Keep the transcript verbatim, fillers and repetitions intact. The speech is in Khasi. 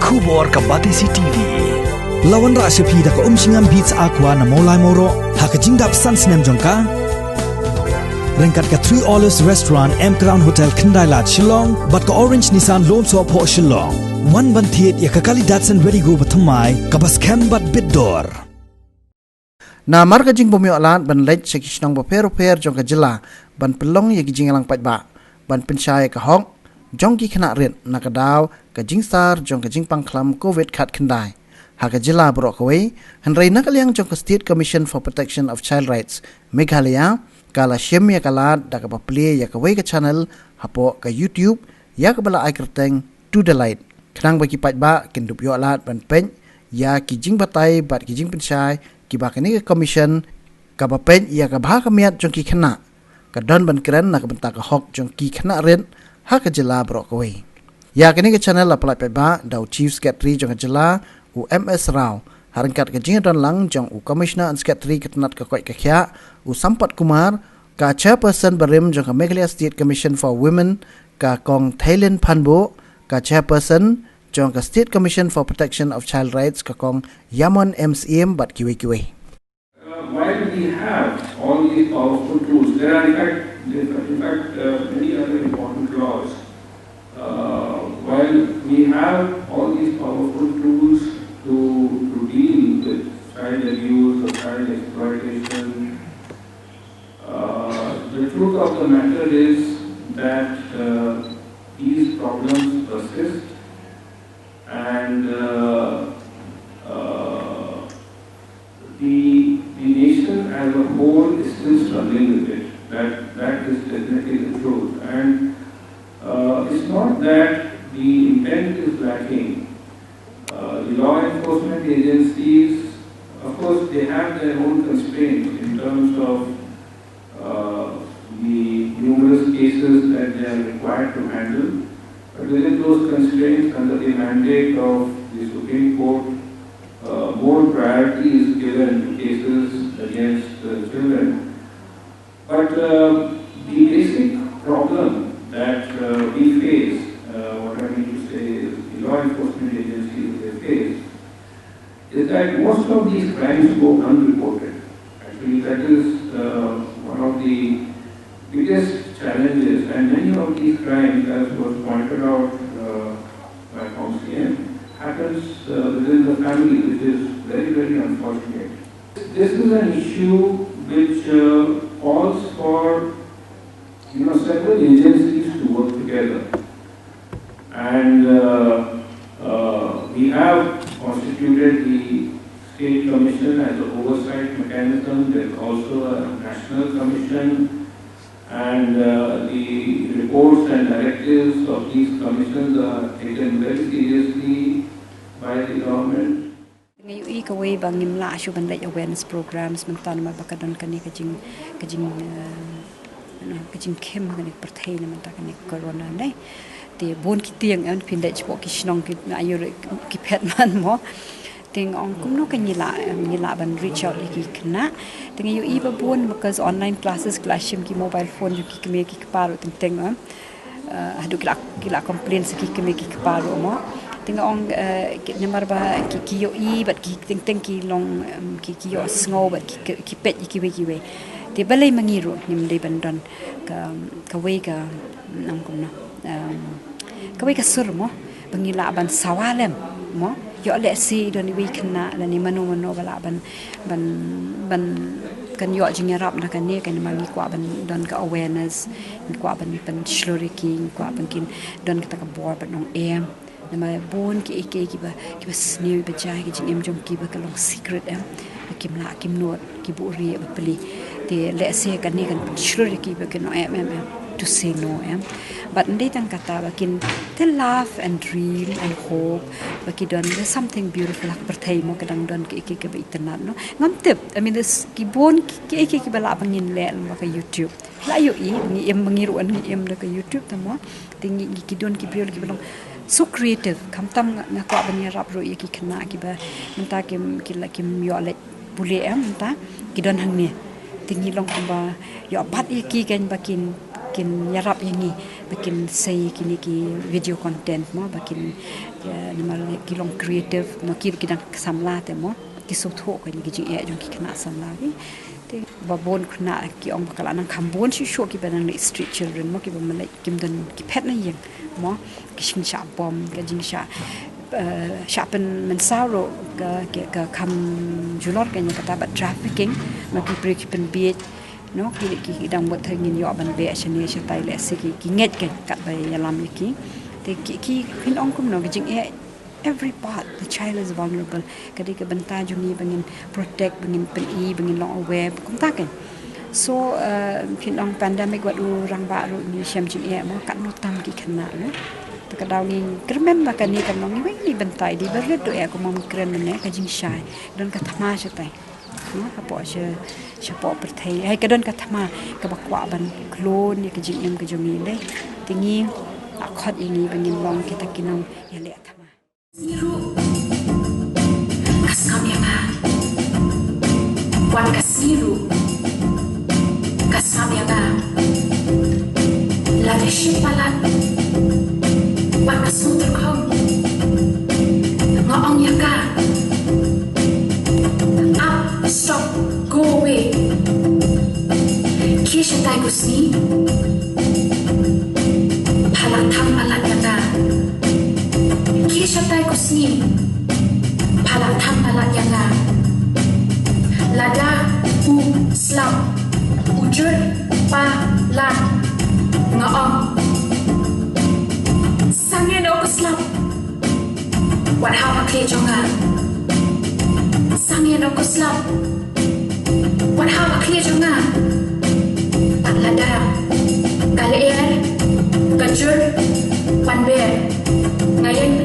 Khubor ka Batesi T V. La wanrah sha phi da ka Umshngam Beats Aqua na Mawlai Mawroh ha ka jingdap san snem jong ka. Ryngkat ka Three Olives Restaurant, M Crown Hotel, Khyndai Lad, Shillong, bad ka Orange Nissan Lone Soh Phoh Shillong. Wan ban thied ïa ka kali Datsun Redi-GO bathymmai kaba skhem bad bit dor. Namar ka jingbymïoh lad ban leit sha ki shnong bapher bapher jong ka jylla ban pynlong ïa ki jingïalang paidbah ban pynshai ïa ka hok jong ki khynnah rit na ka daw ka jingsar jong ka jingpang khlam covid khatkhyndai ha ka jylla baroh kawei, hynrei na ka liang jong ka State Commission for Protection of Child Rights Meghalaya ka la shim ïa ka lad da kaba plie ïa kawei ka channel hapoh ka YouTube ïa kaba la ai kyrteng To The Light, khnang ba ki paidbah kin dup ïoh lad ban peit ïa ki jingbatai bad ki jingpynshai kiba kane ka commission kaba peit ïa ka bha ka miat jong ki khynnah ka don ban kren na ka bynta ka hok jong ki khynnah rit ha ka jylla baroh kawei. Ïa kane ka channel la pyllait paidbah da u Chief Secretary jong ka jylla, u M S Rao, ha ryngkat ka jingdon lang jong u Commissioner and Secretary ka tnat ka koit ka khiah, u Sampath Kumar, ka Chairperson barim jong ka Meghalaya State Commission for Women, ka Kong Theilin Phanbuh, ka Chairperson jong ka State Commission for Protection of Child Rights, ka Kong Yamon M Syiem, bad kiwei kiwei. Uh, while we have all these powerful tools, there are in fact, in fact, in fact, uh, many other important laws. Uh, while we have all these powerful tools to, to deal with child abuse or child exploitation, uh, the truth of the matter is that, uh, these problems persist, and, uh, uh, the, the nation as a whole is still struggling with it. That, that is definitely the truth. And, uh, it's not that the intent is lacking. Uh, the law enforcement agencies, of course, they have their own constraints in terms of, uh, the numerous cases that they are required to handle. But within those constraints, under the mandate of the Supreme Court, uh, more priority is given to cases against, uh, children. But, uh, the basic problem that, uh, we face, uh, what I mean to say is the law enforcement agencies, they face is that most of these crimes go unreported. Actually, that is, uh, one of the biggest challenges, and many of these crimes, as was pointed out, uh, by Kong Syiem, happens, uh, within the family, which is very, very unfortunate. This is an issue which, uh, calls for, you know, several agencies to work together. And, uh, uh, we have constituted the State Commission as an oversight mechanism. There's also a national commission, and, uh, the reports and directives of these commissions are taken very seriously by the government. Nga ïohi kawei ba ngim lah shuh ban leit awareness programs mynta namar ba ka don kane ka jing, ka jing, eh, you know, ka jingkhim kane ka pyrthei na mynta kane ka corona ne. Te bun ki tieng, eh, phin leit shapoh ki shnong ki, nga ïohi ki phet man mo. Te nga ong kumno ka ngi lah, eh, ngi lah ban reach out ïa ki khynnah. Te nga ïohi ba bun, because online classes, ki la shim ki mobile phone jong ki kmie ki kpa ruh teng teng, eh. Eh, haduh ki la, ki la complain sa ki kmie ki kpa ruh mo. Te nga ong, eh, ki, namar ba ki, ki ïohi bad ki teng teng ki long, em, ki, ki ïohsngew bad ki, ki, ki peit ïa kiwei kiwei. Te balei ma ngi ruh ngim dei ban don ka, kawei ka, nang kumno, em, kawei ka sur mo, ba ngi lah ban sawa lem mo. Ïoh lehse don iwei i khynnah lane mano mano ba lah ban, ban, ban kan ïoh jingïarap na kane, kane ma ngi kwah ban don ka awareness, ngi kwah ban pynshlur ïa ki, ngi kwah ban kin don kata ka bor ban ong em. Namar bun kiei kiei kiba, kiba sniew ba jai, ki jingim jong ki ba ka long secret em. Ba kim lah, kim nud, ki buhrieh ba plie. Te lehse kane kan pynshlur ïa ki ba kin ong em, em, em, to say no em. Bad ym dei tang kata, ba kin te love and dream and hope, ba ki don, there's something beautiful ha ka pyrthei mo, ka dang don kiei kiei kiba itynnad no. Ngam tip, I mean, there's ki bun ki, kiei kiei kiba lah ba ngin leh lyngba ka YouTube. Lah ïohi, ngi im, ngi ruh ngi im da ka YouTube te mo. Te ngi, ngi ki don ki briew kiba long so creative. Khamtam nga, nga kwah ban ïarap ruh ïa ki khynnah kiba mynta kim, ki la kim ïoh leit pule em mynta ki don hangne. Te ngi long kumba ïoh bat ïa ki kan ba kin Kin ïarap ïa ngi ba kin sei kine ki video content mo, ba kin, eh, namar ki long creative mo, ki, ki dang samla te mo, ki sngewthuh kane ka jingeh jong ki khynnah samla ki. Te ba bun khynnah ki ong ba ka la nang kham bun shuh shuh kiba nang leh street children mo, kiba mlien kim don ki phet na ïing mo, ki shim shah bom, ka jingshah, eh, shah pynmynsaw ruh ka, ka, ka kham julor kane kata bad trafficking, ma ki briew ki pynbiej, no, ki, ki, ki dang mut ther ngin ïoh ban beh shane shatai lehse ki, ki ngeit kein katba ïalam ïa ki. Te ki, ki, phin ong kumno ka jingeh, every part, the child is vulnerable. Ka dei ka bynta jong ngi ba ngin protect, ba ngin pyni, ba ngin long aware, kumta kein. So, eh, phin ong pandemic wat u rangbah ruh ngi shem jingeh mo, katno tam ki khynnah, no. Te ka daw ngi kyrmen ba kane kan long iwei na i bynta i dei ba rit ruh eh, kumba ngi kren mynne, ka jingshai. Don ka thma shatai. No, hapoh sha, shapoh pyrthei. Hai ka don ka thma kaba kwah ban khlun ïa ka jingim ka jong ngi lei. Te ngi, la khot ïa ngi ba ngin long kita ki nongïaleh thma. Sngi ruh ka sngap ïa nga. Wan ka sngi ruh ka sngap ïa nga. Lada shim palat wat ka sngewtyrkhong, nga ong ïa ka, up, stop, go away. Khie shatai ko sngi, pha la thang palat ïa nga. Khie shatai ko sngi, pha la thang palat ïa nga. Lada u slap u jur palat, nga ong, sangeh noh ko slap. Wat hap ha khlieh jong nga. Sangeh noh ko slap. Wat hap ha khlieh jong nga. Bad lada ka lyer ka jur ban ber, nga ïeng